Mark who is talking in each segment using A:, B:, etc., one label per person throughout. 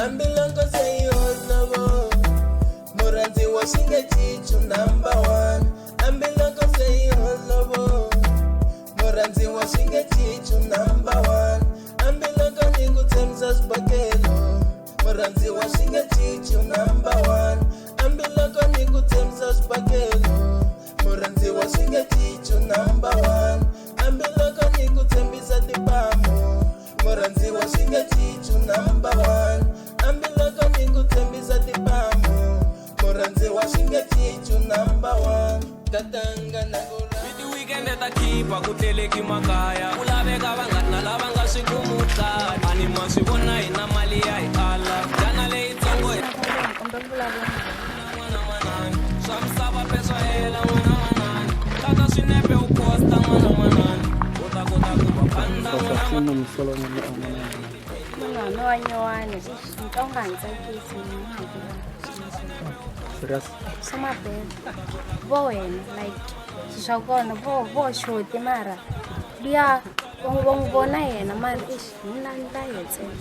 A: Hambiloko se yi holovo, murhandziwa swi nge cinci number one. Hambiloko se yi holovo, murhandziwa swi nge cinci number one. Hambiloko ni ku tshembisa xibakelo, murhandziwa swi nge cinci number one. Hambiloko ni ku tshembisa xibakelo, murhandziwa swi nge cinci number one. Hambiloko ni ku tshembisa tipamu, murhandziwa swi nge cinci number one. Hambiloko ni ku tshembisa tipamu, murhandziwa swi nge cinci number one. Katanga na ku
B: Ti-weekend ta khipa ku tleleki makaya ku laveka vanghana lava nga swi kumutla ani ma swi vona hina mali ya hi ala jana leyitsongo hi
C: Kumbe vulavula
B: n'wana manani swa misava pe swa hela n'wana manani tata swinepe u posta n'wana manani u ta kota ku va panda n'wana
C: Munhu wa wa nyuwani ni twa u nga ha ni tsakisi mina na ha ku
D: Serious?
C: Swa mabele vo wena like swilo swa kona vo vo xoti mara luya va n'wi vona yena mara ixi mina ni ta ye ntsena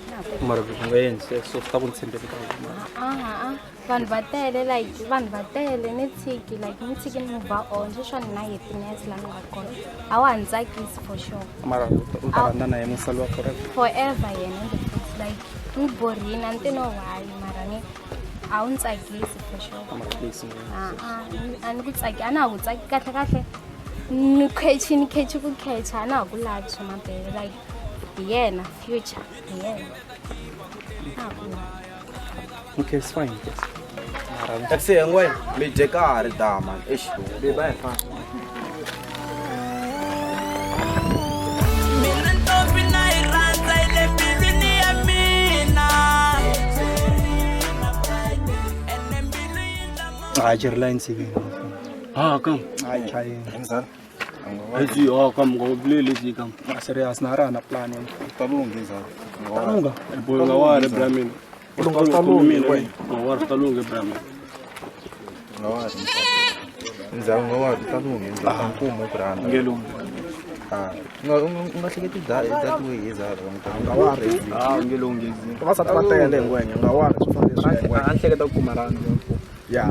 C: Na ha ku
D: Mara loko u nga endli sweswo swi ta ku ni tshembele ka wena.
C: A-a vanhu va tele like vanhu va tele ni tshiki like ni tshiki ni move on sweswiwani ni na happiness laha ni nga kona a wa ha ni tsakisi for sure.
D: Mara u ta rhandza na yena musali wa forever.
C: Forever yena ende futhi like ni borhini a ni ti no why mara ni a wu ni tsakisi for sure.
D: Mara please.
C: A a ni ku tsaki a na ha ku tsaki kahle kahle ni khechi ni khechi ku khecha a na ha ku lavi swa mabele like hi yena future hi yena a ha ku lavi.
D: Okay, it's fine. Yes. Mara
E: Taxi ya n'wina mi dye ka ha ri dama eish
D: babe, a hi fani.
B: Mina ntombi na yi rhandza yi le mbilwini ya mina ene mbilu yi ndla
D: Hayi, Reliance yini.
F: Ah, kam.
D: Hayi, chayini.
F: Ezi ah kam ngobulele ezi kam.
D: Ah, serious na ra na plan.
F: Talunga. Boy nga wari bra mina.
G: Ulunga talunga, wena.
F: Nga wari talunga bra mina.
E: Ndzhawu nga wa ta lunghi ndzhawu nkumu branda.
F: Ngelungu.
E: Ah, u nga hleketi that way hi zara
G: Nga wari.
F: Ah, ngelungu ezi.
G: Vavasati va tele ngwenya nga wari swi fanele swi
D: A ni hleketa ku kuma rhandzu.
G: Ya.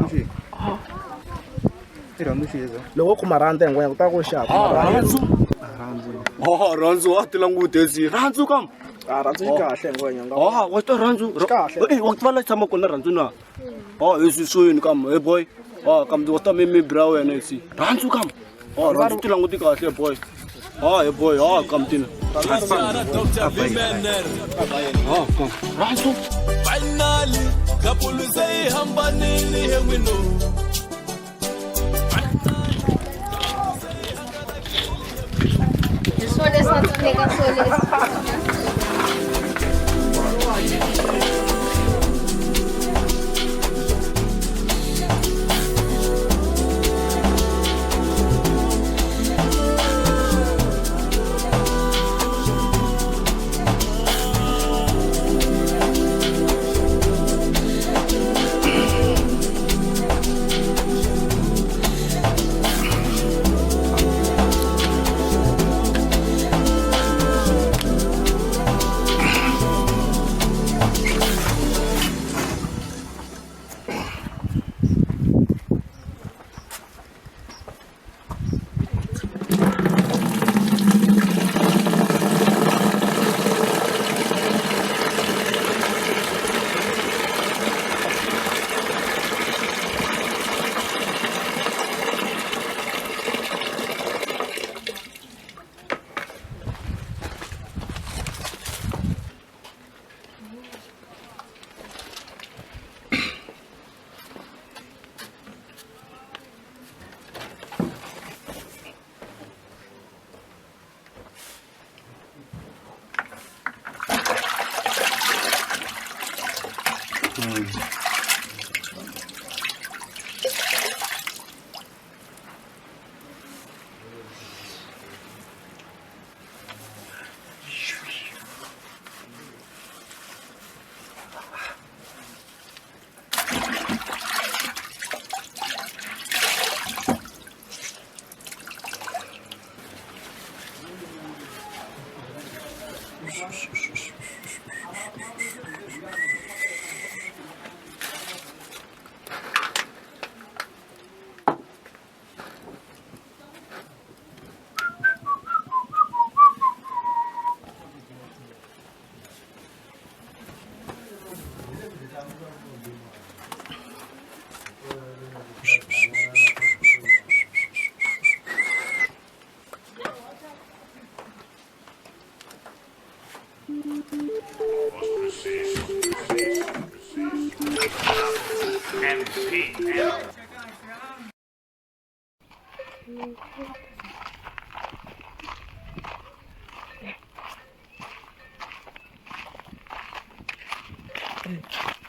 E: I rhandzu xiza.
G: Loko u kuma rhandzu ngwenya ku ta ku xava.
F: Rhandzu.
D: Rhandzu.
F: Oh, rhandzu wa tilanguti ezi. Rhandzu kam.
G: Ah, rhandzu yi kahle ngwenya nga.
F: Ah, wa ta rhandzu.
G: Kahle.
F: Eh, wa tiva la tshama kona rhandzu na. Ah, ezi swini kam, hey boy. Ah, kam wa ta mimi bra wena ezi. Rhandzu kam. Ah, rhandzu tilanguti kahle boy. Ah, hey boy, ah kam tina. Ah, kam. Rhandzu.
A: Finally, couple se yi hambanile he n'wino.
C: Hi swo leswi a ndzi nyika swo leswi.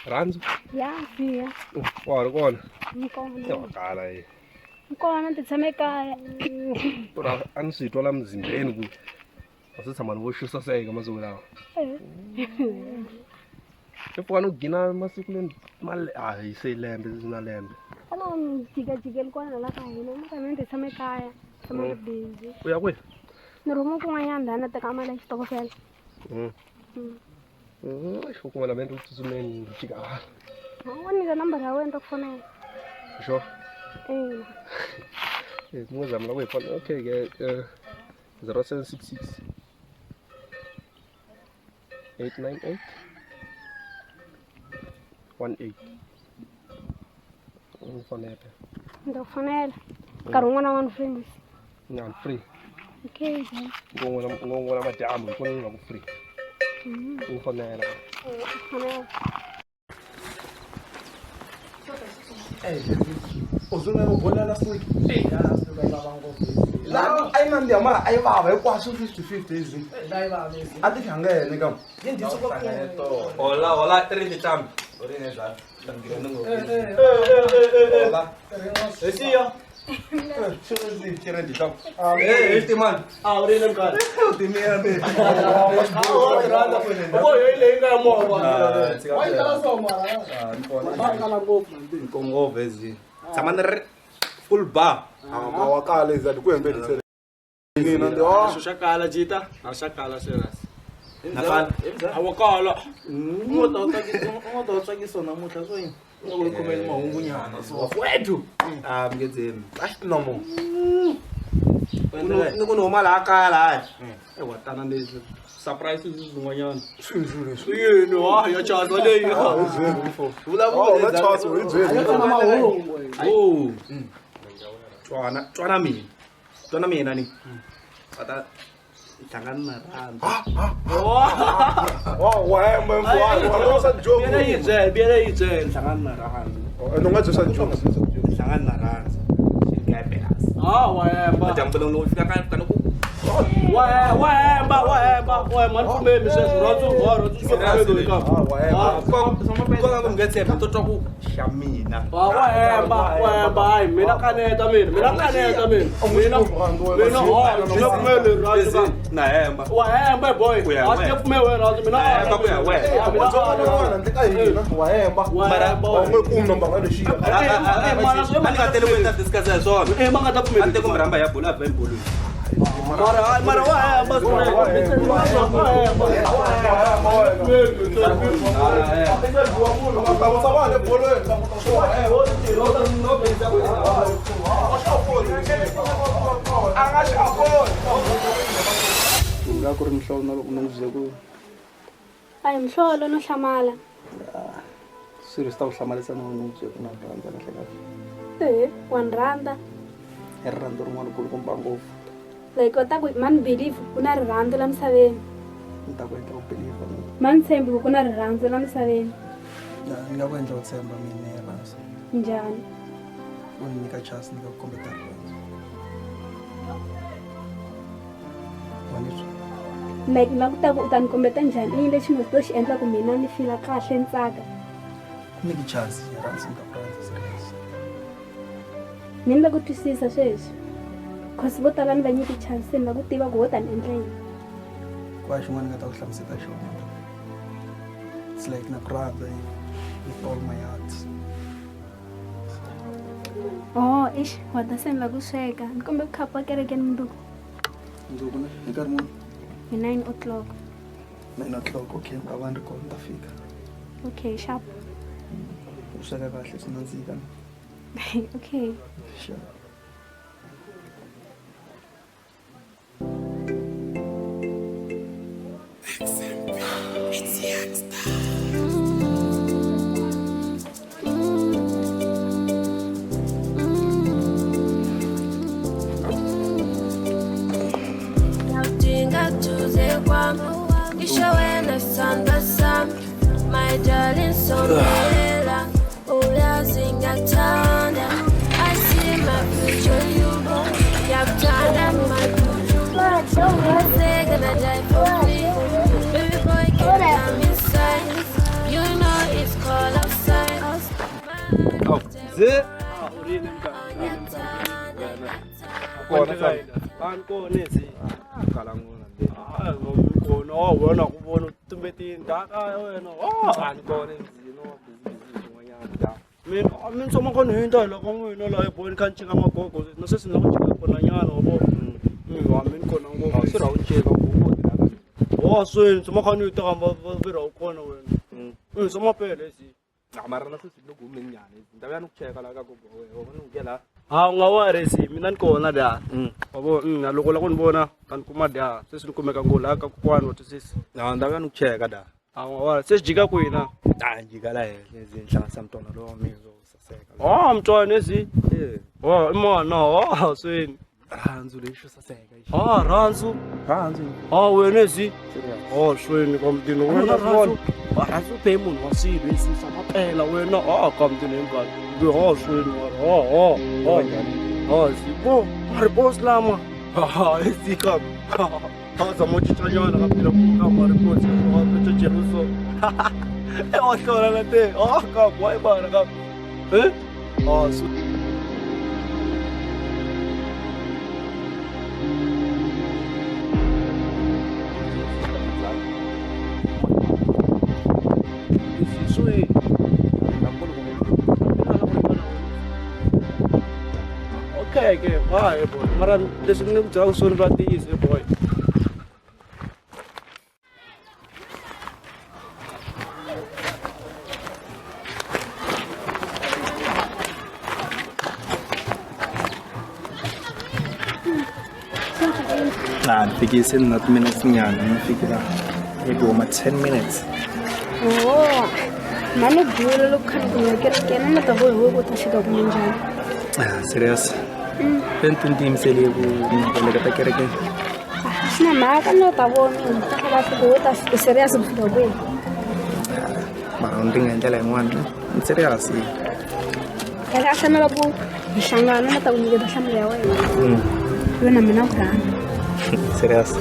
H: Rhandzu
C: Ya siya.
H: Wa ha ri kona?
C: Ni kona.
H: Wa kala yi.
C: Ni kona ni ti tshame kaya.
H: Tora a ni swi twa la muzimbeni ku a swi tshama ni vo xisaseka masiku lawa. I pfuka no gina masiku leni a hi se lembe na lembe.
C: A no jikajikeli kona la ka hina ni ka ni ti tshame kaya. Tshama ni busy.
H: U ya kwihi?
C: Ni rhuma kun'wanyana laha na teka mali ya xitokofela.
H: Xo kuma na mina tsutsumeni jika hala.
C: Wo nyika nambara ya wena ta ku fonela.
H: Sure.
C: Ina.
H: Eh, ni zama la ku hi fona. Okay ke 0766 898 18. Ni fonela.
C: Ni ta ku fonela. Nkarhi wun'wana na wun'wana free mos.
H: Ni I'm free.
C: Okay.
H: Ngo na madyambu hi kona ni nga ku free. Ni fonela.
C: Fonela.
G: U sungula ku bola last week. La a yi nandziha mara a yi vava hinkwaswo 50-50 izwi. A ti hlangene kam.
E: Hola, hola, ri ni tlambi. Hola. Esiya. Tshama ni ri full bar.
D: Wa kala izati ku hembelisele. Mina ndi
F: Xo xa kala jita, a xa kala serious.
E: Nakala.
F: A wa kala.
A: U nga ta u tsakisa namuntlha swo yini? Loko hi khomele mahungunyana so.
E: Wethu. Ah, mngedzeni.
G: no.
E: Ni ku ni huma laha kaya lahaya.
F: Eh wa tana leswi. Surprise swin'wanyana.
D: Swinzu leswi.
F: Yini wa ya chaza leyi.
D: Vulavula na chaza hi byeli.
E: Oh. Twana, twana mina. Twana mina ni. Ata hlangana na Rhandzu.
D: Wa wa hemba mfana, wa rosa joke.
F: Biyela yi byele, biyela yi byele hlangana na Rhandzu.
D: No nga byi swa joke.
E: Hlangana na Rhandzu. Xingepelasi.
F: Ah, wa hemba.
E: Dyambu loko fika ka fika ku
F: Wa wa hemba, wa hemba, wa hemba. Ni pfumeli sweswo. Rhandzu, wa Rhandzu swi pfumeli ka.
D: Wa hemba.
E: Kona ku mngethemba to twa ku xa mina.
F: Wa hemba, wa hemba. Hayi mina kaneta mina, mina kaneta mina. Mina mina ha, mina pfumeli Rhandzu.
E: Na hemba.
F: Wa hemba boy. A swi pfumeli wena Rhandzu mina.
E: Hemba ku ya wena.
D: Wa ndle ka hina. Wa hemba.
F: Mara
D: U nge kumi nambara lexiya.
E: A ni nga tele ku endla discuss hi swona.
F: Eh, ma nga ta pfumeli.
E: A ni te ku mi rhamba ya bula a bolweni.
F: Mara mara wa hemba. Wa hemba.
D: Nga ku ri mihlovo na loko ni n'wi byele ku
C: A hi mhlolo no hlamala.
D: swilo swi ta ku hlamarisa na n'wi byele ku na rhandza kahle kahle.
C: Eh, wa ni rhandza.
D: I rirhandzu rin'wana kulukumba ngopfu.
C: Like u ta ku mani believe ku na rirhandzu la misaveni.
D: Ni ta ku endla u believe mina.
C: Mani tshembi ku na rirhandzu la misaveni.
D: Ni nga ku endla u tshemba mina hi rhandzu.
C: Njhani?
D: U ni nyika chance ni nga ku kombeta rirhandzu. Wa ni twa?
C: Like ni la ku ta ku u ta ni kombeta njhani? I yini lexi nga to xi endla ku mina ni fila kahle ni tsaka?
D: Nyiki chance hi rhandzu ni ta ku rhandza serious.
C: Mina ni la ku twisisa sweswi. Cause vo tala ni va nyiki chance se ni la ku tiva ku wo ta ni endla yini.
D: Ku va xin'wana ni nga ta ku hlamusela xona. It's like na ku rhandza with all my heart.
C: Oh, ish, wa ta se ni la ku sweka. Ni kombe ku khapa kerekeni mundzuku.
D: Mundzuku ne? Hi nkarhi muni?
C: Hi 9 o'clock.
D: 9 o'clock, okay, ni ta va ni ri kona ni ta fika.
C: Okay, sharp.
D: U sweka kahle swi nandzika.
C: Okay.
D: Sure.
I: Ngiyawudinga duze kwami. I xa wena xitsandza sami my darling sondela uyazi ngiyakuthanda I see my future you ngiyakuthanda my Say gonna die for me. Baby boy, can you come inside? You know it's cold outside.
H: Awu, ze
F: Kona ani kona ezi
H: kala ngona nde.
F: Kona wa wena ku vona tumbetini daka wena
H: Ani kona emzini wa busy busy swin'wanyana da.
F: Mina a mi tshama kona hi nta loko n'wina laha eboni kha ni cika magogo na sweswi ni la ku cika kona nyana wa vo wa mi ni kona ngopfu
H: Awu swi ra u cika gogo la.
F: Wa swini tshama kha ni yi teka va u kona wena swa mapele ezi
H: Na mara na sweswi loko hume nyana ezi. Ndava ya ni ku cheka la ka gogo wa wena, wa ni ku la.
F: Ha u nga wari ezi mina ni kona da wa vo na loko la ku ni vona ka ni kuma da sweswi ni kumeka ngo laha ka kokwani wa twisisa
H: Na ndava ya ni ku cheka da.
F: A u nga wari se swi jika kwihi na
H: A jika la henhla ezi ni hlanganisa mntwana lowa wa mina wo saseka.
F: Ah mntwana ezi
H: Eh.
F: Wa i mana wa swini
H: Rhandzu lexo saseka ixi.
F: Ah rhandzu
H: Rhandzu.
F: Ah wena ezi
H: Serious.
F: Ah swini ka mutini wena rhandzu rhandzu pe munhu wa swilo ezi swa mapela wena ah ka mutini hinkwayo nge ha swini mara ha ha ha ha zi bo maripos lama ha ezi ka ha zama cincanyana ka mutini ka maripos ka pecha jeruso e wa hlola na te ah ka why bana ka eh ah so swi okay ke bye boy mara leswi ni ku byelaka swona swa ntiyiso boy.
E: Na ni fikise na timinetse nyana ni fiki la maybe uma 10 minutes.
C: Oh, mani bula loko kha ni ku kerekeni na ta vohi ku ta fika kumbe njhani?
E: Ah, serious. Tenti ni tiyimisele ku ni ta kerekeni.
C: Swi na mhaka no ta vona mina kahle kahle ku ta fika serious ku fika kwihi.
E: Mara ni ringa hi ndlela yin'wana ni serious.
C: Kahle kahle na loko hi hlangana na ta ku nyiketa nhlamulo ya wena. Wena mina ku rhandza.
E: Serious.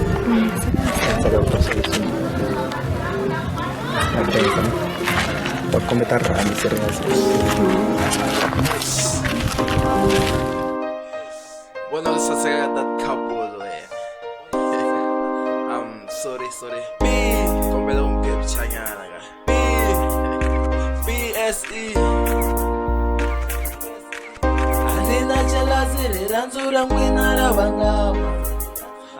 E: Tsaka ku sweswi. Okay, ta kombeta rirhandzu serious.
A: Vona ku saseka ka that couple wena. Sorry sorry. B kombela u ngepchanyana ka. B B S E. Andina jealousy rirhandzu ra n'wina ra vangama.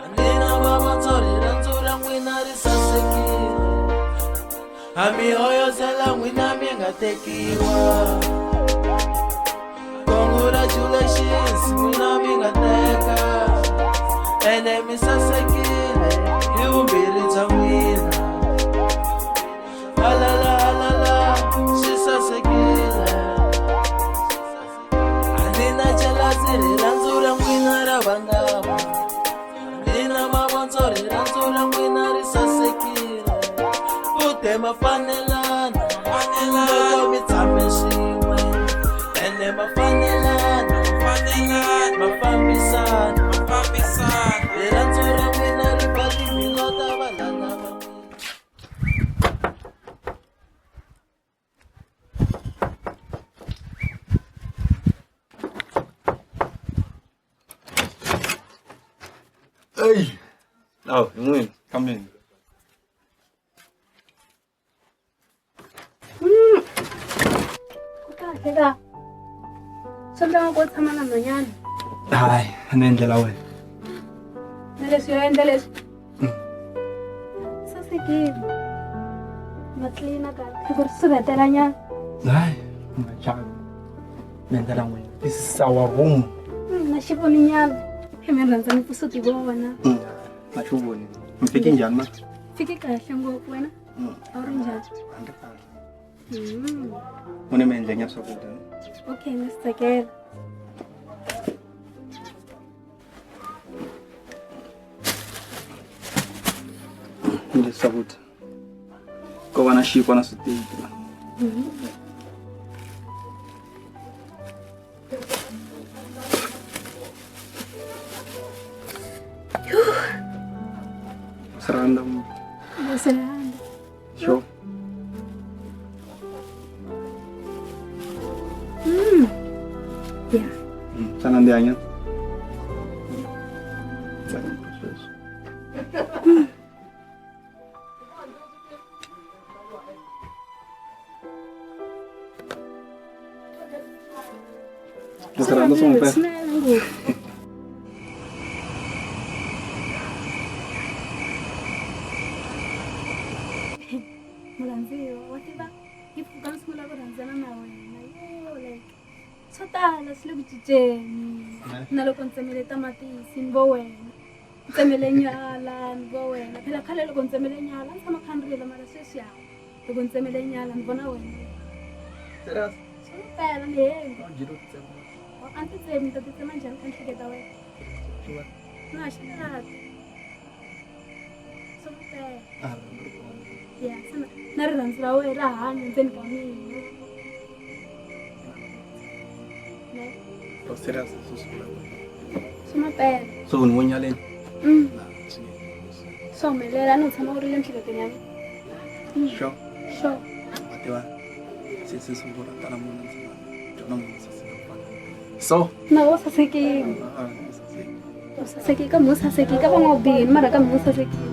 A: Andina mavondzo rirhandzu ra n'wina ri sasekile. Hambi hoyozela n'wina mi nga tekiwa. Congratulations n'wina mi nga teka. Ene mi sasekile hi vumbirhi bya n'wina. Halala halala swi sasekile. Andina jealousy rirhandzu ra n'wina ra vangama. Andina mavondzo rirhandzu ra n'wina ri sasekile. Fute ma fanelana loko mi tshame swin'we. Ene ma fanelana ma fambisana. Rirhandzu ra n'wina ri ba timbilu ta valala va n'wina.
E: Ey! Awu, hi n'wina, fambeni.
C: Ku kahle ka. Swi endla ku u tshama na nhwanyana.
E: Hayi, a ni endlela wena.
C: Na leswi yo endla leswi. Sasekile. Ma tlilina kahle. Loko ri sirhetela nyana.
E: Hayi, u nga chavi. Ni endlela n'wina. This is our room.
C: Na xi voni nyana. Hi mi rhandza ngopfu swo ti vona.
E: Na xi voni. Mi fike njhani ma?
C: Fike kahle ngopfu wena. A wu ri njhani?
E: A ni ri kahle. U ni mi endlenya swakudya.
C: Okay, ni swi tsakela.
E: Ndzi swakudya. Ko va na xinkwa na switeki la. Swi rhandza munhu.
J: Ndza swi rhandza.
E: Sure.
J: Yeah.
E: Swa nandziha nyana. Sweswo. Ndzi swi rhandza swa ngopfu.
J: Swinene ngopfu. Murhandziwa wa tiva hi pfuka ni sungula ku rhandzana na wena yo like swo tala swi le ku cinceni na loko ni tsemele tamatisi ni vo wena ni tsemele nyala ni vo wena phela khale loko ni tsemele nyala a ni tshama kha ni rila mara sweswi ha loko ni tsemele nyala ni vona wena.
E: Serious?
J: Swi mpela ni hembi.
E: A wu dyile u titsema.
J: A ni titsemi ni ta titsema njhani kha ni hleketa wena? Na xi lati. Swi mpela. Ya, se na rirhandzu ra wena ra hanya ndzeni ka mina. Ne?
E: Oh, serious swo sungula.
J: Swi mampela.
E: So ni vonyaleni.
J: Swa humelela a ni u tshama u ri le miehleketweni ya mina.
E: Sure.
J: Sure.
E: Wa tiva se sungula tala munhu ndzi nga dyona munhu saseka ku fana. So
J: Na wo sasekile.
E: ah, saseka.
J: U sasekile kambe u sasekile ka van'wana u bihile mara kambe u sasekile.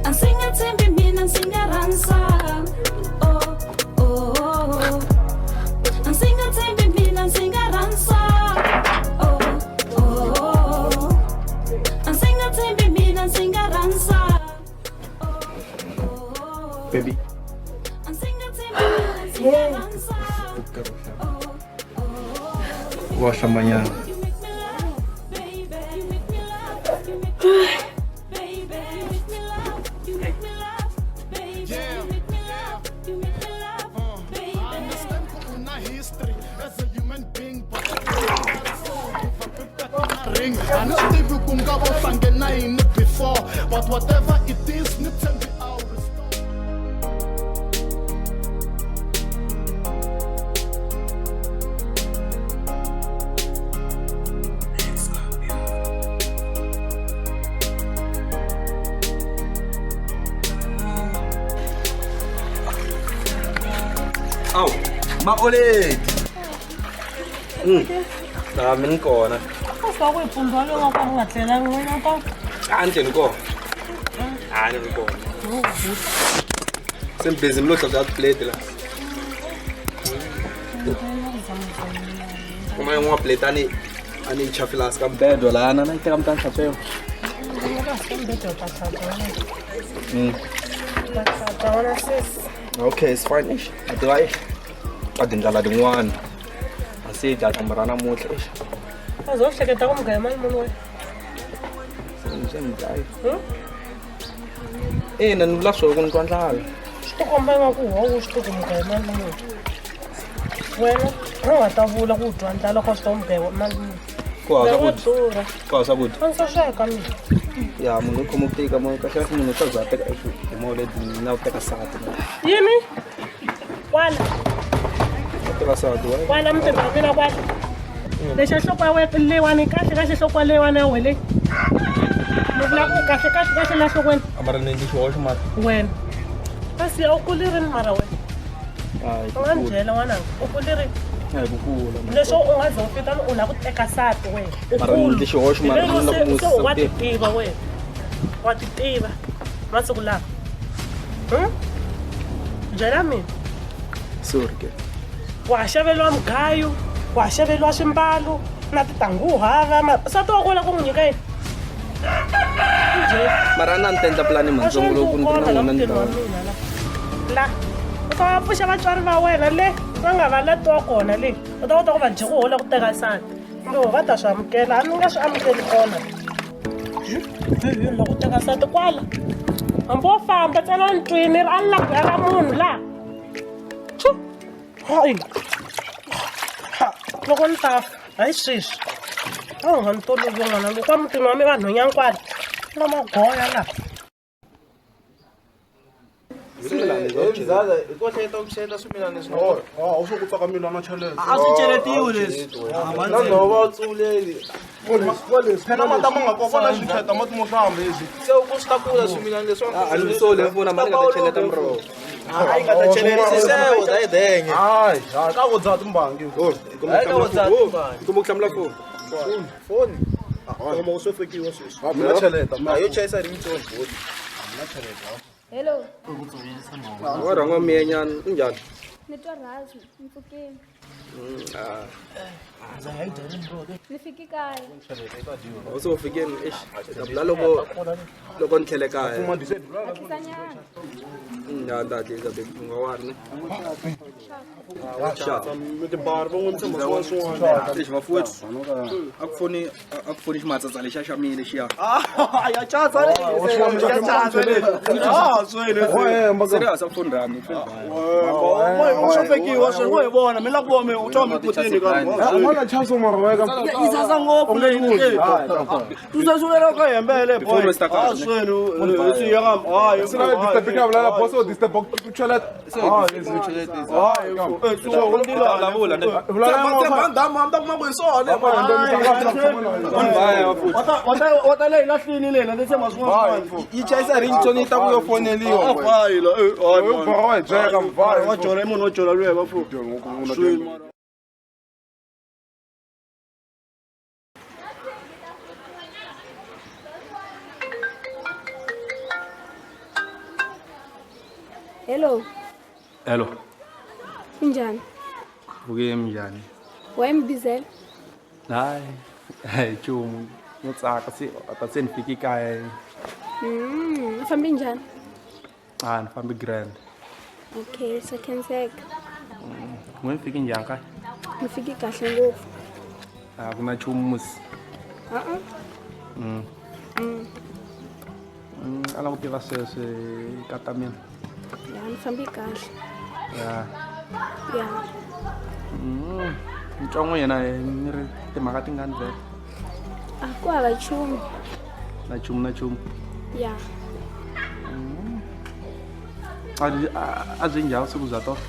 I: A ndzi nga tshembi mina ndzi nga rhandza. Oh, oh, oh. A ndzi nga tshembi mina ndzi nga rhandza. Oh, oh, oh. A ndzi nga tshembi mina ndzi nga rhandza.
E: Baby.
I: A ndzi nga tshembi mina ndzi nga rhandza.
E: Wa hlambanyana.
I: You make me laugh, baby. You make me laugh. You make me laugh, baby. You make me laugh. You make me laugh, baby. You make me laugh. You make me laugh, baby.
K: I understand ku u na history as a human being, but ring. A ni swi tivi ku nga va u hlange na yini before, but whatever it is, ni tshembi a wu restore.
E: Awu, ma-oledi. Ah, mi ni kona. A ni tlheli kona. A ni ri kona. Se ni busy mi lo hlantswa tiplate la. Kuma yin'wana plate a ni yi chafela hansi ka mbedwa lahana na yi teka mi ta ni hlantswa yona. Okay, it's fine. Eish, a tiva eish. Ka tindlela tin'wana. A se dya dyambu ra namuntlha eish.
L: U ze u hleketa ku mugaya mali muni wena?
E: Se ni dlayi. Ina ni vula swona ku ni twa ndlala.
L: Swi ti komba ingaku ho u swi tivi ku mugaya mali muni. Wena u nga ta vula ku u twa ndlala ka swi ta mugaya mali muni.
E: Ku hava
L: Wa
E: swakudya.
L: durha.
E: Ku hava swakudya.
L: A ndzi ta sweka mina.
E: Ya munhu u khoma ku tika mo kahle kahle munhu u ta za a teka hi moya leti na ku teka sati.
L: Yini? Kwala.
E: U teka sati wa.
L: Kwala mutini wa mina kwala. Lexa nhloko ya wena leyiwani kahle kahle nhloko leyiwani ya wena leyi. Ni vula ku kahle kahle kahle la nhlokweni.
E: Mara ni endli xihoxo mara.
L: Wena. Kasi a wu kuli rini mara wena?
E: Hayi.
L: U nga ni byela n'wananga, u kuli rini?
E: Hayi ku kula.
L: Leswo u nga ze u fika u lava ku teka nsati wena. U
E: Mara ni
L: kulu.
E: endli xihoxo mara
L: Hi lero
E: ni la ku
L: se wa
E: n'wi
L: ti tiva wena. Wa ti tiva masiku lawa. Byela mina.
E: Sorry ke.
L: Wa ha xaveriwa mugayo, wa ha xaveriwa swimbalo na tintangu hava. Nsati wa kona ku n'wi nyika yini?
E: Mara a na ni ta endla pulani mantsongo loko ni ri na n'wina ni ta.
L: La u ta va pfuxa vatswari va wena le va nga va latiwa kona le u ta kota ku va dyeka hola ku teka nsati kumbe vo va ta swi amukela a ni nga swi amukeli kona la ku teka nsati kwala hambi wo famba ntsena ni twini ri a ni la ku ya ra munhu laha chu hayi loko ni ta fa hayi sweswi a wu nga ni tolovi n'wana loko a mutini wa mi vanhwenya kwala na magoya laha.
G: Mzala, hi ko hleketa ku xela swimilana leswi.
K: A swi ku tsaka mina na cheleta.
G: A swi cheletiwi leswi. Na nhova wu tsuleli.
K: Phela mati ma nga kona na xicheta mati mo hlamba leswi.
G: Se ku swi ta kula swimilana leswi.
E: A ni soli mfuna mali nga ta cheleta muroho.
G: A yi nga ta cheleta xixevo ta yi denge.
K: Hayi, hayi ka ku dzaha timbangi.
G: Hayi ka ku dzaha timbangi.
E: Kuma ku hlamula foni.
G: Foni.
K: Kuma ku swi fakiwa sweswi. Mina cheleta.
G: A yo chayisa ringtone boti.
K: Mina cheleta.
J: Hello.
E: Wa rhanga miyenyana unjhani?
J: Ni twa rhazi, ni pfukile. Ni fiki kaya.
E: A se u fikeni eish ta vula loko loko ni tlhele kaya.
J: Hatlisanyana.
E: Ya ni ta hatlisa baby u nga wari ne. Eish vafowethu a ku foni a ku foni ximatsatsa lexiya xa mina lexiya.
F: Ya tsatsa le. Ya tsatsa le. Ah, swele.
E: Serious a ku foni rami.
F: U swi fakiwa swi ngo hi vona mi la ku vona u twa mi putini ka
K: N'wana chaso mara weka.
F: Yi sasa ngopfu leyi. Tusasulera ka hembele boy. Ah, swele si ya ka hayi.
K: Sina disturb ka vulala boss o disturb ku cheleta.
F: Hayi, so u
E: vulavula ne.
F: Wa ta leyi lahlini lena ni tshemba swin'wana.
G: Yi chayisa ringtone yi ta ku yo foneliwa.
F: Hayi la.
K: Wa byeka mvaya.
F: Wa jola i munhu wo jola luya va fu.
J: Hello.
E: Hello.
J: Kunjani?
E: Vuke njhani?
J: Wa mi bizela?
E: Hayi, hayi nchumu. No tsaka se ta se ni fiki kaya.
J: U fambe njhani?
E: Ah, ni fambi grand.
J: Okay, swa khenseka.
E: N'we ni fiki njhani kaya?
J: Ni fiki kahle ngopfu.
E: A ku na nchumu musi.
J: Uh-uh.
E: A la ku tiva sweswi ka ta mina.
J: Ya, ni fambi kahle.
E: Ya.
J: Ya.
E: Ntsongo yena ni ri timhaka tingani vhele?
J: A ku hava nchumu.
E: Na nchumu na nchumu.
J: Ya.
E: A byi njhani vusiku bya tona?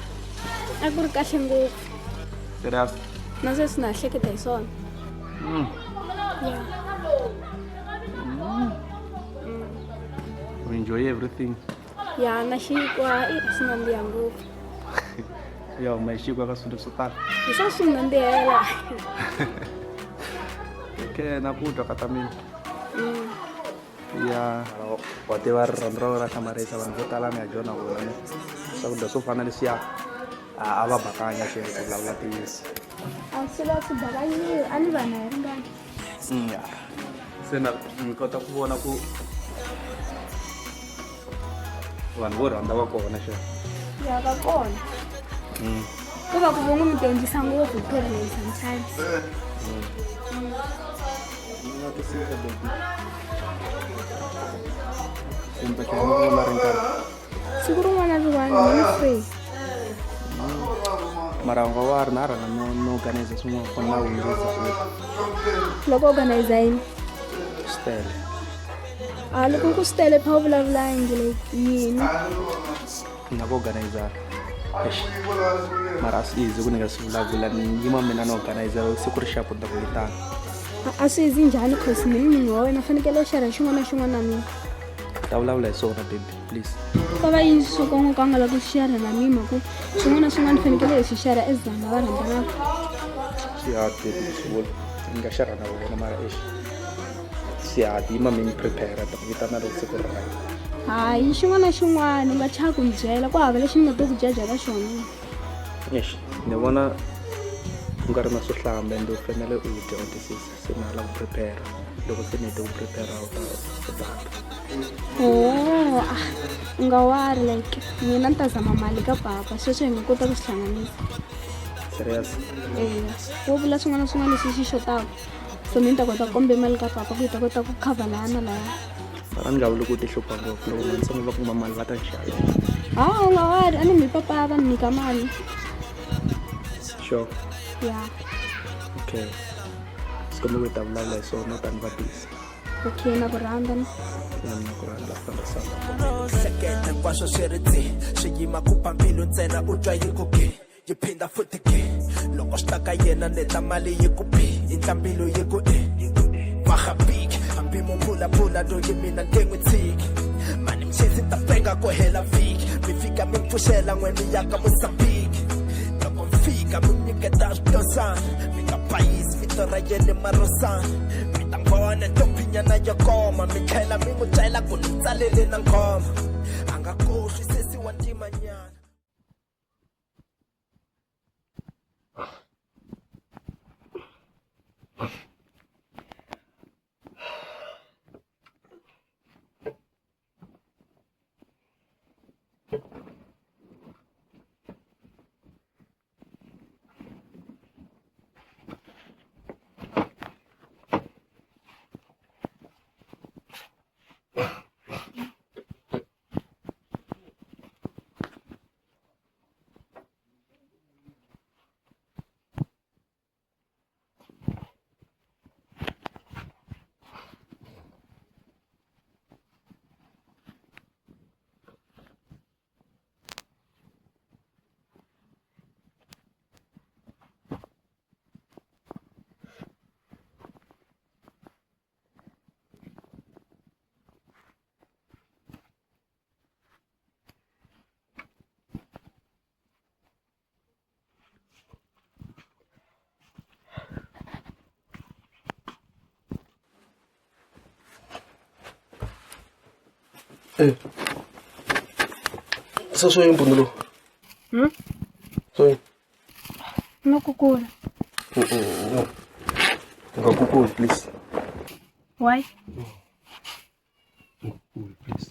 J: A ku ri kahle ngopfu.
E: Serious?
J: Na sweswi na ha hleketa hi swona. Ya.
E: We enjoy everything.
J: Ya, na xinkwa i swi nandziha ngopfu.
E: Ya huma hi xinkwa ka swilo swo tala.
J: Hi swa swi nandzihela.
E: Okay, na ku dya ka ta mina. Ya, wa tiva rirhandzu ra wena ra hlamarisa vanhu vo tala ni ya dyona vona ne. Swakudya swo fana na leswiya a va bakanya xi ku vulavula ntiyiso.
J: A swi la swi bakanyiwe, a ni vanhu hi ringana.
E: Ya. Se na ni kota ku vona ku vanhu vo rhandza va kona xa.
J: Ya va kona. Ku va ku vo n'wi mi dyondzisa ngopfu hi leyi sometimes.
E: Ni nga twisisa baby. Kumbe tlhela ni vona ri nkarhi.
J: Siku rin'wana na rin'wana ni free.
E: Mara u nga wari na rhanga no no organize swin'wana fana na hundzisa futhi.
J: Loko organize yini?
E: Swi tele.
J: A loko ku swi tele pha u vulavula yini like yini?
E: Ni nga ku organize eish. Mara a swi easy ku ni nga swi vulavula ni yima mina ni organize siku ri xapu ni ta ku vitana.
J: A swi easy njhani cause ni munhu wa wena fanekele u share xin'wana na xin'wana na mina.
E: Ta vulavula hi swona baby please.
J: Ko va yini swo ka u nga nga lavi ku share na mina mhaka swin'wana na swin'wana fanekele hi swi share as vanhu lava rhandzanaka.
E: Swi hard baby ku swi vula. Ni nga share na wena mara eish. Swi hard yima mi ni prepare ta ku vitana loko siku ri right.
J: Hayi xin'wana na xin'wana u nga chava ku ni byela ku hava lexi ni nga to ku jaja ka xona.
E: Eish ni vona ku nga ri na swo hlamba ende u fanele u dya u twisisa se na la ku prepare loko se ni hete ku prepare u ta u ta
J: Oh, ah, u nga wari like mina ni ta zama mali ka papa sweswo hi nga kota ku swi hlanganisa.
E: Serious?
J: Eya, wo vula swin'wana na swin'wana leswi xi xotaka so mina ni ta kota ku kombe mali ka papa ku hi ta kota ku cover laya na laya.
E: Mara ni nga vuli ku ti hlupha ngopfu loko vantsongo va kuma mali va ta xava.
J: Ha u nga wari a ni mi papa va ni nyika mali.
E: Sure.
J: Ya.
E: Okay. Swi komba ku hi ta vulavula hi swona u ta ni va busy.
J: Okay, na ku rhandza ni.
E: Na mina ku rhandza famba samba.
A: Hleketa hinkwaswo swi ri tsi swi yima ku ba mbilu ntsena u twa yi ku gi yi phinda futhi gi loko swi ta ka yena ni ta mali yi ku bi yindla mbilu yi ku e vaha big hambi mo phulaphula loyi mina nge n'wi tshiki mani mchezi ta penga ku hela vhiki mi fika mi pfuxela n'we mi ya ka Mozambique loko mi fika mi nyiketa switosana mi nga bayisi vito ra yena marosana mi ta vona ntombinyana yo koma mi tlhela mi n'wi byela ku ni tsalele na nghoma a nga kohlwi sesi wa ntimanyana.
H: Eh. Se swo yini mpundzu lowu?
J: Hmm?
H: Swo yini?
J: No kukula.
H: No. U nga kukuli please.
J: Why?
H: Kukuli please.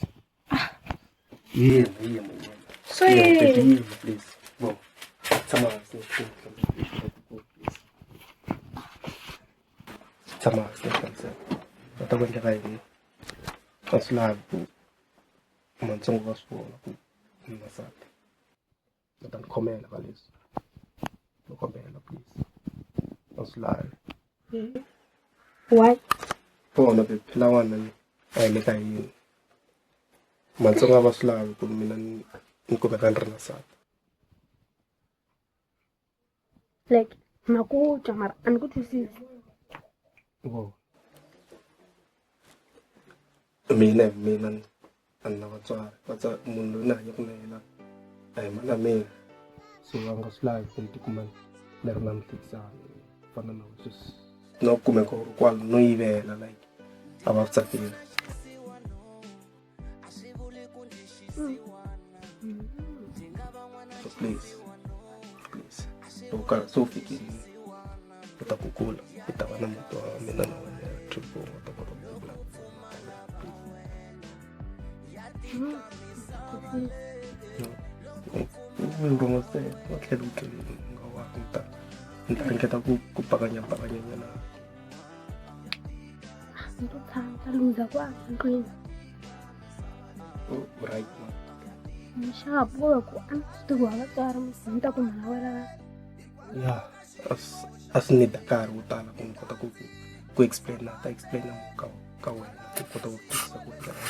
H: Yima, yima, yima.
J: Swo
H: Yima,
J: yini?
H: baby, yima please. Bo. Tshama hansi. Please. Tshama hansi ni hlamusela. Va ta ku endleka yini? A swi lavi ku matsongo va swi vona ku ni na nsati. U ta ni khomela ka leswi. Ni kombela please. A swi lavi.
J: Why?
H: Vona babe, phela n'wana ni a hi le ka yini. Matsongo a va swi lavi ku mina ni kumeka ni ri na nsati.
J: Like na ku twa mara a ni ku twisisi.
H: Vo. Mina hi mina a ni na vatswari. Vatswari munhu loyi ni hanyaka na yena a hi mana mina. So a nga swi lavi ku ni tikuma ni ri na muhlekisani ku fana na sweswi. Na ku kumeka u ri kwala no yivela like a va swi tsakeli. So please, please. Loko nkarhi se wu fikile u ta kukula u ta va na muti wa mina na wena trip u ta kota ku kula. Vurhongo wa tlhela u tleleni u nga wa ni ta ni ta ringeta ku ku bakanya bakanya nyana.
J: Ni to tshama ta luza kwala ndlwini.
H: U right man.
J: Ni xapu ku va ku a ni swi tivi ku va vatswari ni ta ku mhana wena.
H: Ya a swi need nkarhi wo tala ku ni kota ku explain ta explain ka wena ku kota ku twisisa ku endlela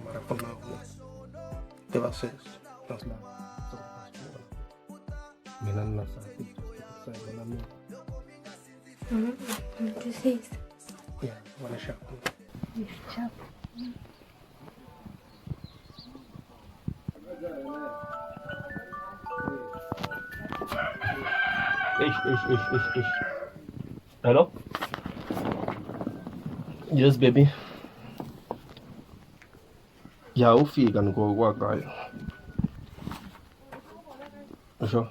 H: mara for now tiva sweswo na swi lava swi vona mina ni na nsati just ku na mina.
C: Ni twisisa.
H: Ya vona xapu.
C: Xapu.
H: Eish, eish, eish, eish, eish. Hello? Yes, baby. Ya ufika niko kaya. Sure.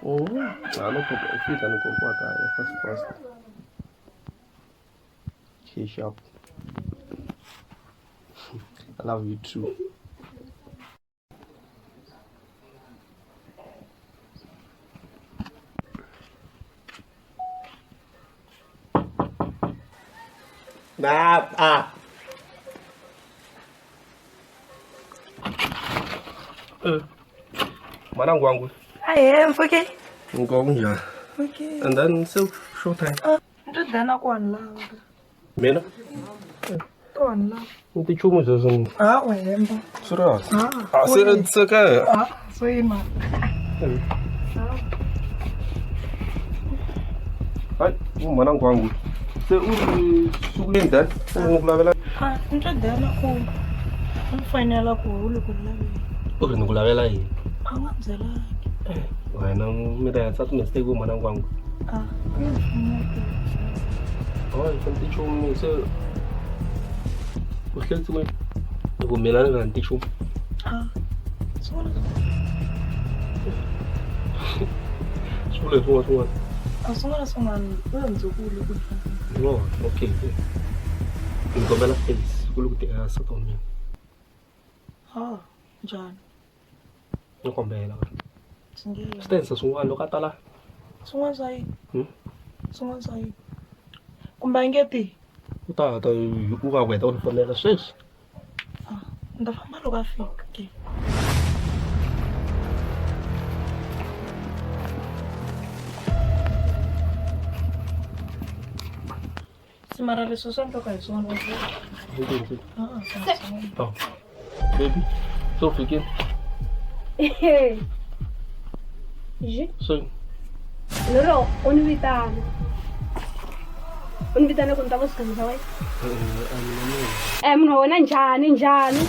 H: Oh, ah, no problem. Ufika niko kaya fast fast. Okay, sharp. I love you too. Ah. Mana ngwangu.
M: I am okay.
H: Ngwa
M: Okay.
H: And then so short time.
M: Ndodana ku one love.
H: Mina?
M: One love.
H: Ntichumu sweswo.
M: Ah, u hemba.
H: Serious?
M: Ah,
H: Ah, se ka.
M: Ah, so yima.
H: Hayi, mana ngwangu. Se u ri sukuleni dan? U ku lavela.
M: Ah, ndodana ku u fanela ku u le ku laveni.
H: U ri ni ku lavela yini?
M: A nga byelangi.
H: Wena mi ta endla mistake mana ngwangu.
M: Ah,
H: Oh, ntichumu se u hlelisi kwini? Hi ku mina ni nga ntichumu.
M: Ah, swin'wana.
H: Swi vula swin'wana swin'wana.
M: A swin'wana swin'wana u hundze ku le ku laveni.
H: No, okay. Ni kombela face ku le ku tika nsati wa mina.
M: Ah, njhani?
H: Ni kombela.
M: Swi nge.
H: Swi ta endlisa swin'wana loko a tala.
M: Swin'wana swa yini? Swin'wana swa yini? Kumbe a nge ti?
H: U ta ta hikuva u heta ku ni fonela sweswi.
M: Ah, ni ta famba loko a fika ke. Mara leswi swa nkoka hi swona. Ah,
H: Oh. Baby, so fikile.
C: Je.
H: So
J: Lero u ni vitana. U ni vitana ku ni ta va swigangu swa wena. Munhu wa wena njhani njhani?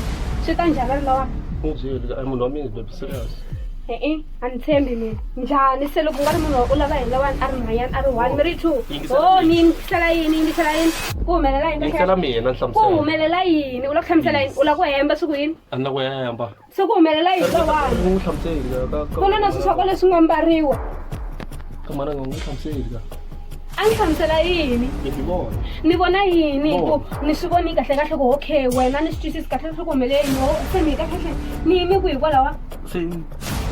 J: Swi ta njhani ri lawa?
H: U byeli a munhu wa mina baby serious.
J: E-e, a ni tshembi mina. Njhani se loko ku nga ri munhu u lava hi lawani a ri nhwanyana a ri one mi ri two. Oh, ni yingisela yini yingisela yini? Ku humelela yini?
H: Yingisela mina ni
J: Ku
H: hlamusela.
J: humelela yini? U la ku hlamusela yini? U la ku hemba swi ku yini?
H: A ni la ku hemba.
J: Se ku humelela yini lawani?
H: U n'wi hlamuseli ka
J: Ku na na swilo swa ko leswi nga mbariwa.
H: Ka mana nga n'wi hlamuseli ka.
J: A ni hlamusela yini?
H: Baby vona.
J: Ni vona yini
H: Vona.
J: ku ni swi voni kahle kahle ku okay wena ni swi twisisi kahle kahle ku humelele yini se mi kahle kahle ni yime ku hikwalaho
H: Se u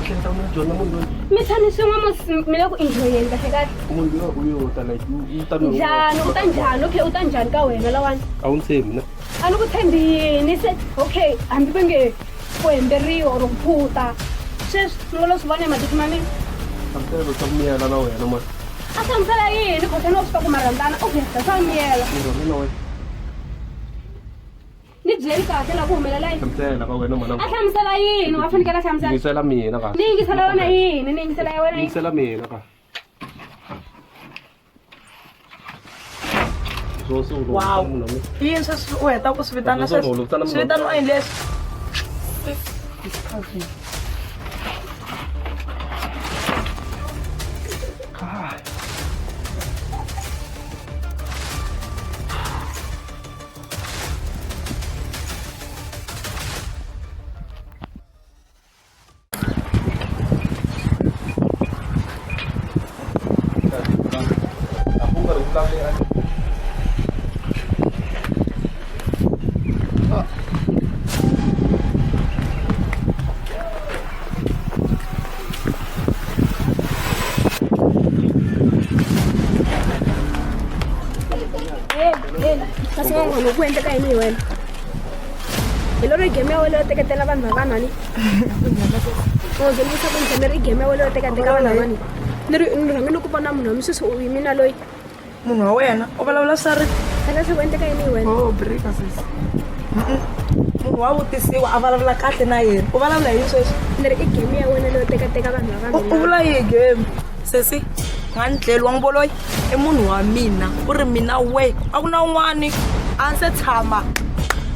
H: hleketa ku na dyondza munhu loyi.
J: mi tshami swin'we mos mi le ku enjoyeni kahle kahle.
H: Munhu loyi u yo ta like u ta mi
J: Njhani u ta njhani okay u ta njhani ka wena lawani?
H: A wu ni tshembi na?
J: A ni ku tshembi yini se okay hambi va nge ku hemberiwa or ku phuta sweswi ni ngo lo swi vona hi matihlo ma mina.
H: Hlamusela swa miyela na wena mani.
J: A hlamusela yini khohlwa no swi ta ku marhandzana okay swa miyela.
H: Ni rhandza na wena.
J: Ni byeli kahle la ku humelela yini?
H: Hlamusela ka wena mana.
J: A hlamusela yini? Wa fanekele a hlamusela.
H: Yingisela mina kahle.
J: Ni yingisela wena yini? Ni yingisela ya wena yini?
H: Yingisela mina kahle.
M: Wow. Yini sweswi u heta ku swi vitana sweswi? Swi vitaniwa yini leswi?
J: Kasi nga nghono ku endleka yini hi wena? Hi lero game ya wena yo teketela vanhu va vanhu ani? U ze ni vutisa ku njhani ri game ya wena yo teka teka vanhu van'wana. Ni ri ni rhange ni ku vona munhu wa mi sweswi u yimi na loyi.
M: Munhu wa wena u vulavula swa ri.
J: Kahle swi ku endleka yini hi wena?
M: Oh, brika sesi. Munhu wa vutisiwa a vulavula kahle na yena. U vulavula hi yini sweswi?
J: Ni ri i game ya wena leyo teka teka vanhu va vanhu.
M: U vula yihi game? Sesi, nga ni dleli wa n'wi voloyi i munhu wa mina u ri mina we a ku na un'wani a ndzi se tshama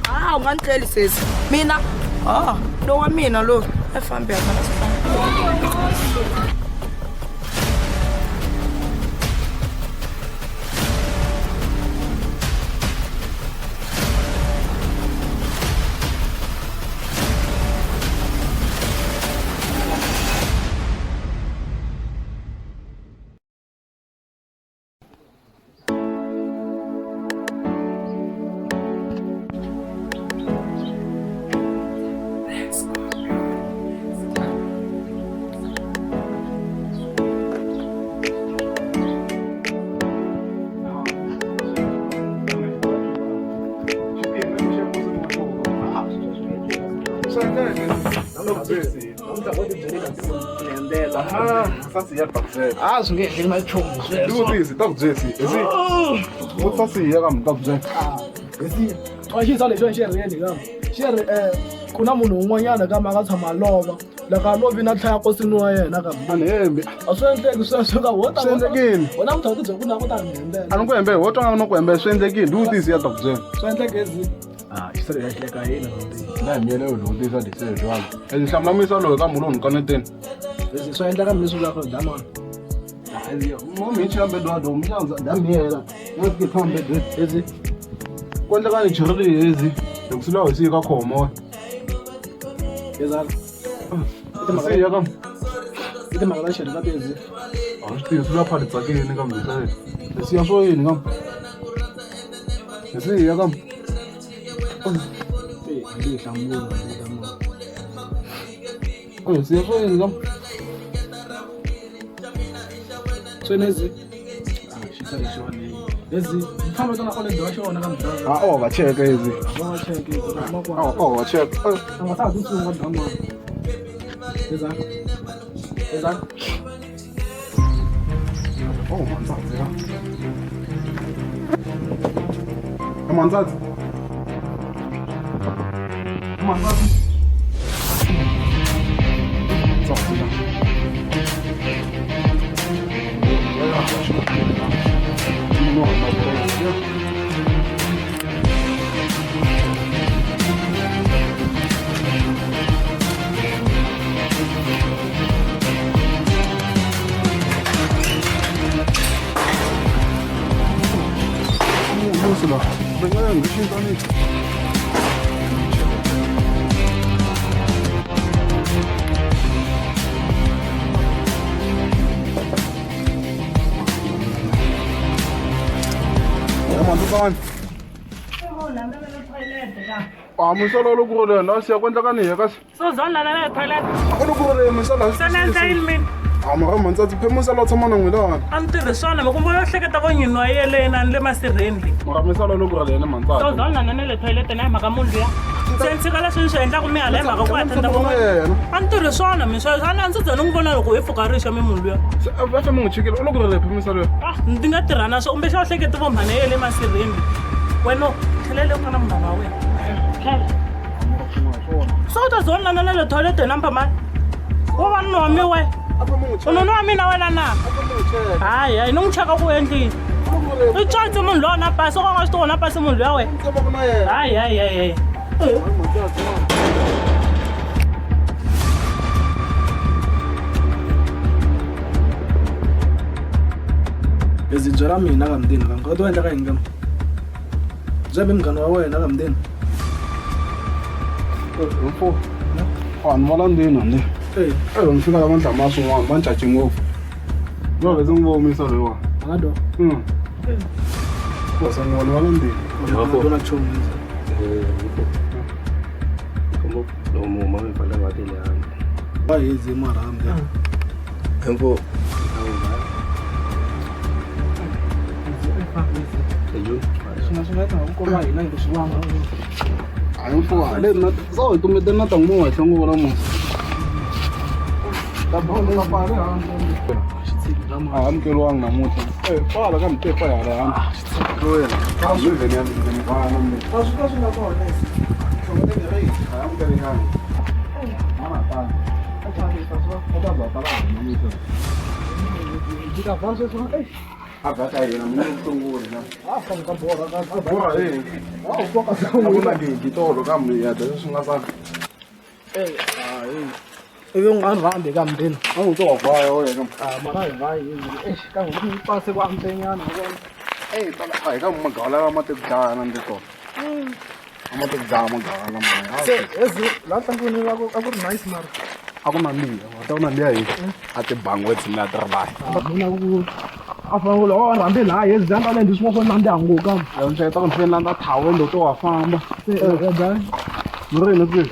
M: a u nga ni tleli sesi mina a lowu wa mina lowu a fambi ya kana swi famba.
D: A swi nge endli na nchumu sweswo.
G: Vutisi ta ku byesi esi vutisa siya kambe ta ku byela
D: Esi a xi sale xo xi ri yini kambe xi ri ku na munhu un'wanyana kambe a nga tshama a lova loko a lovi na tlhaya nkosini wa yena kambe
G: a ni hembi
D: a swi endleki sweswo ka wo ta
G: Swi endlekile.
D: wena mutha u ti byela ku na ku ta ni hembela
G: a ni ku hembe wo twa nga ku hembe swi endlekile ndi vutisi ya ta ku byela
D: swi endleke ezi
E: Ah, xi sale xi le ka yena
G: na hi miyele yo vutisa dise jwalo ezi hlamula misa loyi ka munhu ni kaneteni
D: leswi swi endleka mi leswi vulaka damani
G: mo mi chela mbedwado mi xanza damiyela na fike tshama mbedweni
D: ezi
G: ku endleka ni cherile ezi loko swi lawa hi siye ka khomo
D: ezala
G: siya kam
D: i timhaka ta xirhi ka tezi
G: a swi tivi swi la phali tsakeni kambe se siya swo yini kam hi siya kam
D: ndi hlamula
G: hi siya swo yini kam
D: swenezi ezi mfana tona ole wa xona ka mdaka
G: a o va cheka ezi
D: va cheke
G: a o va cheka
D: a nga ta tsunga dama eza eza
G: oh mantsatsi ka mantsatsi mantsatsi tsatsi ka A musala loko ku ri na siya ku endleka ni kasi
L: So zona la la toilet.
G: a loko ku ri musala
L: Se ni endla yini mina?
G: a mara mantsatsi phe musala tshama na n'wina
L: A ni tirhi swona mi kumbe yo hleketa vo nyini wa yelena ni le masirheni le.
G: mara musala loko ri yena
L: So
G: mantsatsi
L: zona na le toilet na hi mhaka munhu luya. Se ni tshika leswi ni swi endlaku mi hala hi mhaka ku attenda
G: na yena
L: A ni tirhi swona mi sweswo a ni a ndzi ze ni n'wi vona loko hi pfuka rixo mi munhu luya.
G: Se va fe mi n'wi chikile u loko ri phe musala
L: Ah, ndzi nga tirha na swo kumbe xa u hleketi vo mhani ya le masirheni le. Wena tlhelele u nga na munghana wa wena. Tlhela. So u ta zona na le toilet number mani? Wo va nuna wa mi we. U nuna wa mina wena na? Hayi hayi ni n'wi cheka ku endlini. I tswatsi munhu loyi na pasi o ka nga swi tivi na pasi munhu luya wena. Hayi hayi hayi hayi.
D: Ezi byela mina ka mndeni ka nkoto endleka yini kam byela munghana wa wena ka mndeni
G: mfo a ni vala ndini ni e ni fika la mandlama swin'wana va ncaci ngopfu no veze n'wi vomisa loyiwa
D: a nga do
G: kosa n'wana vala ndini
D: na nchumu
H: loko muhuma mi fanele va tele handle
D: va hezi marhambi
H: emfo
D: swina swi nga endla ku komba hina hi ku swi vanga
G: hayi mfo le na so hi tumbete na ta n'wi henhla ngo vona musi Ta bolo la pale handle. A amukeriwangi namuntlha. Eh, pala ka mitepa ya hala handle. Wena, a swi vhene ya mina vana mina.
D: A swi ka swi nga kona.
G: A amukeriwangi. Mana tani. A ta ta ba ta la namuntlha.
D: Ndzi ta va sweswi. Eh.
G: A va ka yena mina ku sungula na.
D: A famba ka borha ka
G: Borha eh.
D: A u ka
G: A ku na gigi tolo ka mi ya dya swi nga sala.
D: Eh, ah, eh. Ivi u nga ni rhambi ka mndeni.
G: A wu to wa vaya wena.
D: Ah, mara hi vayi. Eh, ka n'wi pase ku ampenyana wa vona.
G: Eh, tala a hi ka magala lama te ku dlaya na ndi tolo. A ma te ku dlaya magala lama.
D: Se, ezi la ntlangwini la ku a ku ri nice mara.
G: A ku na liya, wa ta ku na liya hi. A ti banquets na ti ri laha.
D: Mina ku a fanele wa rhambi laha yezi dya ndzi swin'wana swo nandziha ngopfu kambe.
G: A ndzi hleketa ku ni fanele landza thawulo to wa famba.
D: Se, eh, dya.
G: Ni ri yini kwihi?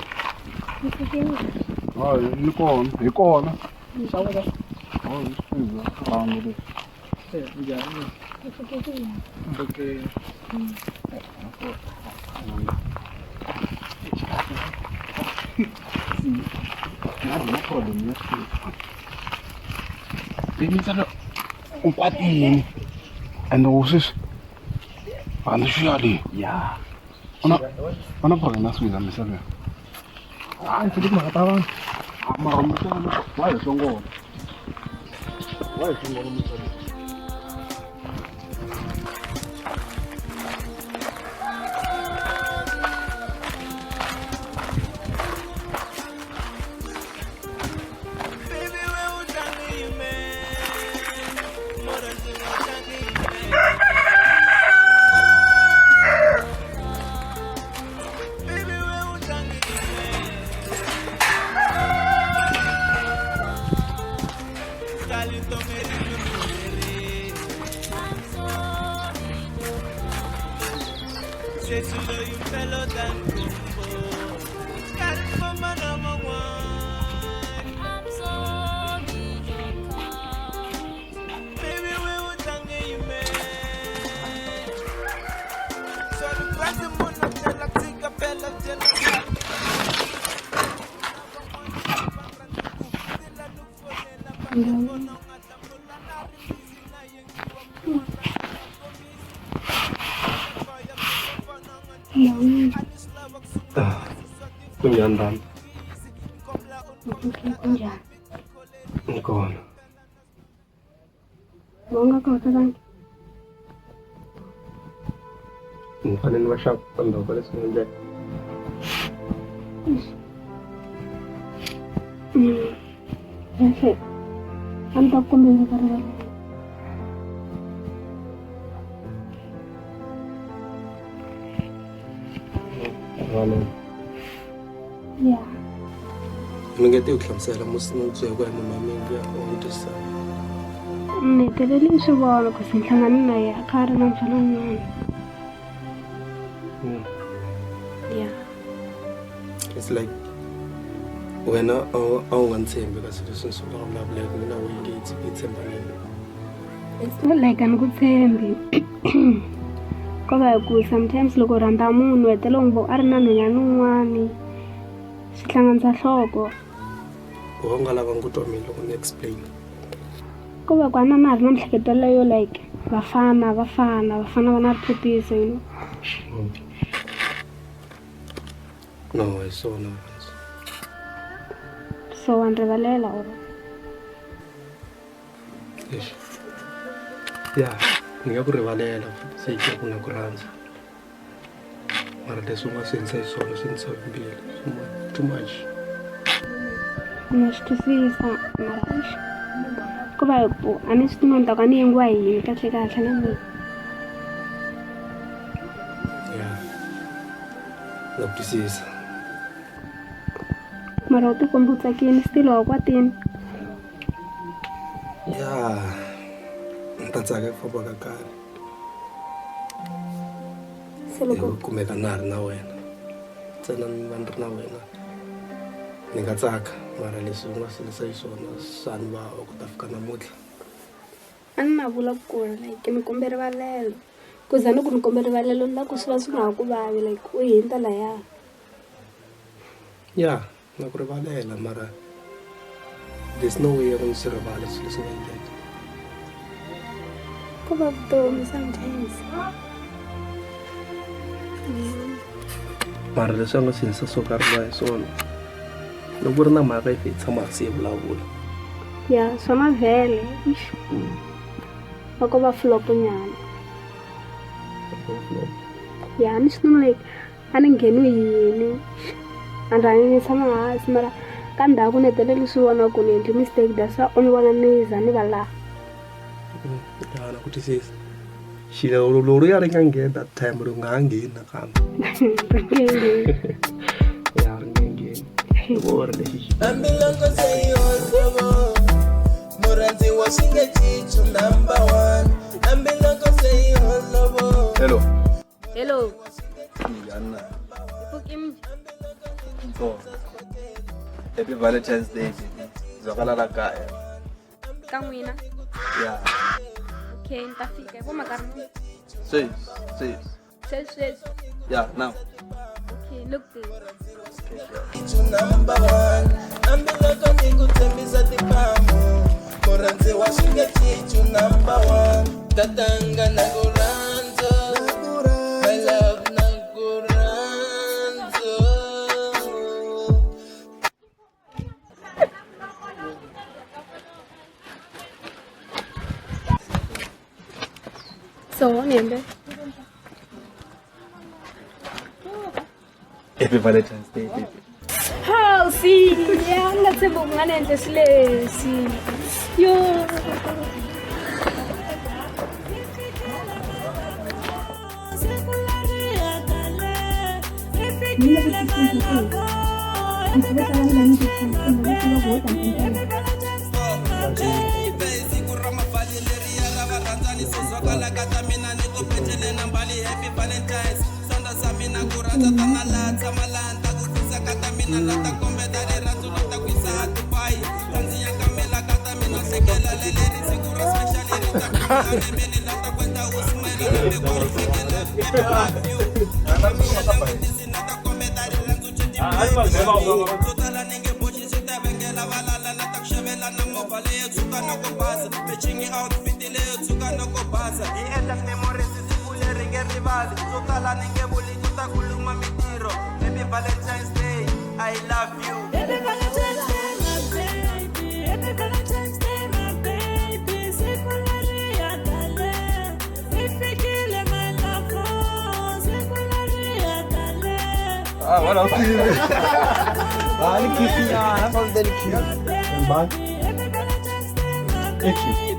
G: Hayi, ni kona, hi kona.
D: Xava.
G: Hayi, swi rhangu leswi.
D: Eh, njhani? Okay.
G: Na problem ya swilo. Yingisela u kwatini ende u sweswi rhandza xuya leyi.
E: Ya.
G: U na problem ya swilo misaveni.
D: Ah, ndzi timhaka ta vanhu.
G: Mara misava wa hi hlongola. Wa hi hlongola misaveni.
H: Kunjani Rami?
C: Kunjani?
H: Ngikhona.
C: Bonga kota kanti.
H: Ngifanele ni va xava ndhavuko leswi nga endleka.
C: Kahle. A ni ta ku kombela ka rivalelo.
H: Rivalelo.
C: Ya.
H: Ni nge tivi ku hlamusela musi ni byela ku ya munhu wa mina luya wa n'wi twisisa.
C: Ni hetelele ni swi vona ku se ni hlangane na yena a kha a ri na mfana un'wana. Ya.
H: It's like wena a wu nga ni tshembi ka swilo leswi ni swi vulavulaka mina wu nge yi tshemba mina.
C: It's not like a ni ku tshembi. Ko va hi ku sometimes loko u rhandza munhu u hetelela u n'wi vona a ri na nhwanyana un'wani swi hlanganisa nhloko.
H: Wa u nga lavangi ku twa mina loko ni explain.
C: Ko va ku a na na ha ri na miehleketo leyo like vafana vafana vafana va na riphutiso you know.
H: No, hi swona.
C: So wa ni rivalela or?
H: Lexi. Ya, ni nga ku rivalela se yi ku na ku rhandza. Mara leswi u nga swi endlisa xiswona swi ndzi tshovi mbilu. Too much.
C: Na swi twisisa mara eish ko va hi ku a ni swi tivi ni ta ku a ni yengiwa hi yini kahle kahle na mina.
H: Ya. Na ku twisisa.
C: Mara u tikomba u tsakile still wa kwatini.
H: Ya. Ni ta tsaka ku famba ka nkarhi.
C: Se loko
H: Hi kumeka na ha ri na wena. Ntsena ni va ni ri na wena. Ni nga tsaka mara leswi u nga swi endlisa xiswona swa ni vava ku ta fika namuntlha.
C: A ni na vula ku like ni kombe rivalelo. Ku za ni ku ni kombe rivalelo ni la ku swi va swi nga ha ku vavi like u hindza laya.
H: Ya, na ku rivalela mara There's no way ya ku ni swi rivala swilo leswi nga endleka.
J: Ko va vutomi sometimes.
H: Mara leswi a nga swi endlisa swo ka riva hi swona. Loko ku ri na mhaka yi hi tshama hansi hi vulavula.
J: Ya, swona vhele. Eish. Va ko va flop nyana. Ya, ni swi like a ni ngheniwi hi yini. A ni rhangi ni tshama hansi mara ka ndhaku ni hetelele swi vona ku ni endle mistake that's why u ni vona ni za ni va laha.
H: Ya, na ku twisisa. Xilo loriya ri nga ngheni that time ri nga ha ngheni nakambe.
J: Ri nge ngheni.
H: Ya, ri nge ngheni. Loko u ri lexi xi
A: Hambiloko se yi holova murhandziwa swi nge cinci number one hambiloko se yi holova
G: Hello.
C: Hello.
G: Njhani na?
C: Pfuki
G: So. Happy Valentine's Day, baby. Zwakala la kaya.
C: ka n'wina.
G: Yeah.
C: Okay, ni ta fika. Hi vo mhaka ri muni?
G: Sweswi, sweswi.
C: Sweswi sweswi.
G: Yeah, now.
C: Okay, look this.
A: Number one hambiloko ni ku tshembisa tipamu murhandziwa swi nge cinci number one tatanga na ku rhandza my love na ku rhandza.
J: So, ni hembe.
G: Happy Valentine's Day, baby.
J: Hawu siya, ni nga tshembi ku nga ni endle swilo leswi. Yo.
A: Happy Valentine's Day, I love you.
I: Happy Valentine's Day, my baby. Happy Valentine's Day, my baby. Siku leri ya tale, ri fikile my love. Siku leri ya tale.
G: Ah, wala usile. Ah, ni kipi ya, hapa ndani kipi. Mbani. Eki.